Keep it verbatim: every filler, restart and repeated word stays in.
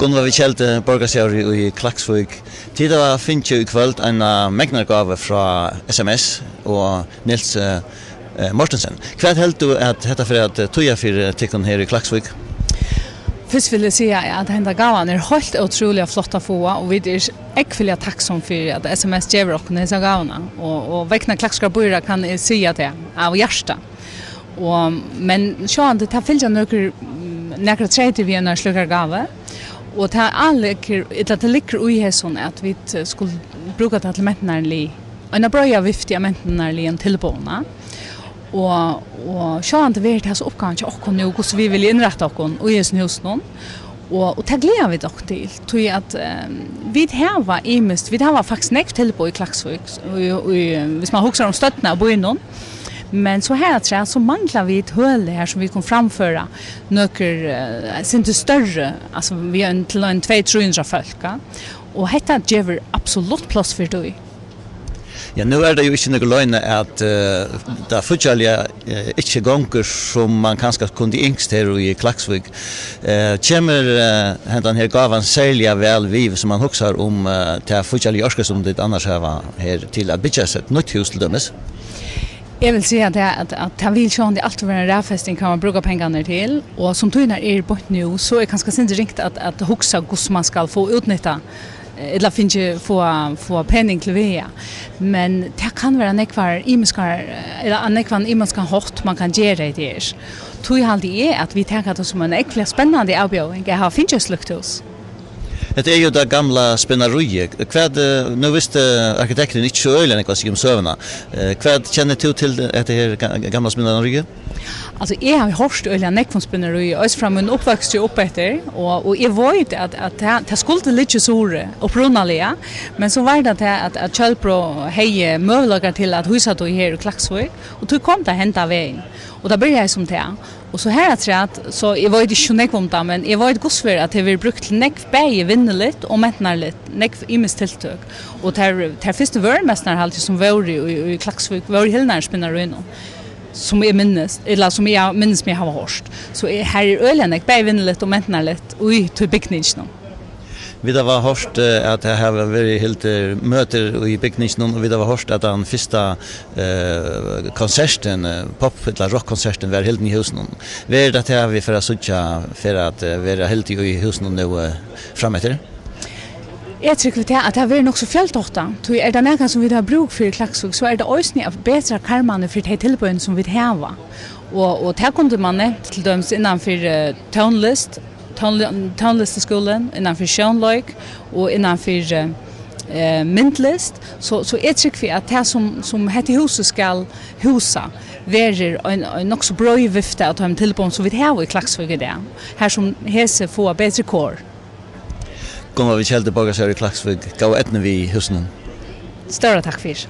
Gunnvá Wichelde, borgarstjóri í Klaksvík. Tit hava fingið í kvøld eina megnar gávu frá S M S og Niels, eh, eh, Mortensen. Hvat heldur tú at hetta fer at, eh, týða fyri tykkum her í Klaksvík? Fyrst vil eg siga at henda gávan er heilt ótrúliga flott at fáa, og vit eru ógvuliga takksom fyri, at S M S gevur okkum hesa gávuna, og, og vegna Klaksvíkar býráð kann eg siga tað av hjarta. Og, men sjálvandi, tað fylgja nøkur, mm, nakrar treytir við einari slíkari gávu, og tað áleggur, ella tað liggur í hesum, at vit, eh, skulu brúka tað til mentanarlig, eina breiða viftu av mentanarligum tilboðum. Og, og sjálvandi verður tað so uppgávan hjá okkum nú, hvussu vit vilja innrætta okkum í hesum húsinum. Og, og tað gleða vit okkum til, tí at, eh, vit hava ymiskt, vit hava faktiskt nógv tilboð í Klaksvík, í, í, hvis man hugsar um støddina av býnum. Men so harafturat, so mangla vit høli her, sum vit kunnu framføra nøkur, eh, sindur størri, altso, við ein, til ein tvey, trý hundrað fólk, ja. Og hetta gevur absolutt pláss fyri tí. Ja, nú er tað jú ikki nøkur løgn, at, eh, tað fíggjarliga, eh, ikki gongur, sum man kanska kundi ynskt her í Klaksvík. Eh, kemur, eh, hendan her gávan serliga væl við, sum man hugsar um, eh, tað fíggjarliga orkið, sum tit annars hava her til at byggja seg eitt nýtt hús til dømis? Eg vil siga tað, at, at tað vil sjálvandi altíð vera ein raðfesting, hvat man brúkar pengarnar til, og sum tíðirnar eru beint nú, so er kanska sindur ringt at, at hugsa, hvussu man skal fáa útnytta, eh, ella fingið fáa, fáa pening til vega. Men tað kann vera nógvar ymiskar, eh, ella á nógvan ymiskan hátt, man kann gera hetta her. Tí haldi eg, at vit taka tað sum eina ógvuliga spennandi avbjóðing at hava fingið eitt slíkt hús. Hetta er jú tað gamla spinnaríið. Hvat, eh, nú visti arkitekturin ikki so øgiliga nógv at siga um søguna. Eh, hvat kennir tú til hetta her ga-, gamla spinnaríið? Altso, eg havi hoyrt øgiliga nógv um spinnaríið, eisini frá mínum uppvøkstri og uppeftir, og, og eg veit, at, at tað, tað skuldi liggja í Suðuroy upprunaliga, men so var tað tað, at, at Kjølbro hevði møguleikar til at hýsa tað her í Klaksvík, og tí kom tað henda vegin. Og tað byrjaði sum tað. Og so harafturat, so eg veit ikki so nógv um tað, men eg veit hvussu er, at tað verður brúkt til nógv, bæði vinnuligt og mentanarligt, nógv ymisk tiltøk. Og tær, tær fyrstu vørumessurnar, haldi eg, sum vóru í, í Klaksvík, vóru hildnar í Spinnaríunum, sum eg minnist, ella sum eg minnist meg hava hoyrt. So eg, her er øgiliga nógv, bæði vinnuligt og mentanarligt, í tí bygninginum. Vit hava hoyrt, eh, at tað hava verið hildnir møtir í bygninginum, og vit hava hoyrt, at tann fyrsta, eh, konsertin, eh, pop- ella rockkonsertin var hildin í húsinum. Verður tað tað, vit fara at síggja, fer at, eh, vera hildið í húsinum nú, eh, frameftir? Eg trúgvi tað, at tað verður nokk so fjøltáttað. Tí er tað nakað, sum vit hava brúk fyri í Klaksvík, so er tað eisini at betra karmarnar fyri tey tilboðini, sum vit hava. Og, og tað kundi man nevnt til dømis innan fyri, eh, tónlist, tónli-, tónlistaskúlin, innan fyri sjónleik og innan fyri, eh, myndlist. So, so eg trúgvi, at tað, sum, sum hetta húsið skal húsa, verður ein, ein nokk so breið vifta av teimum tilboðum, sum vit hava í Klaksvík í dag, har sum hesi fáa betri kor. Gunnvá Wichelde, borgarstjóri í Klaksvík, góða eydnu við húsinum. Stóra takk fyri.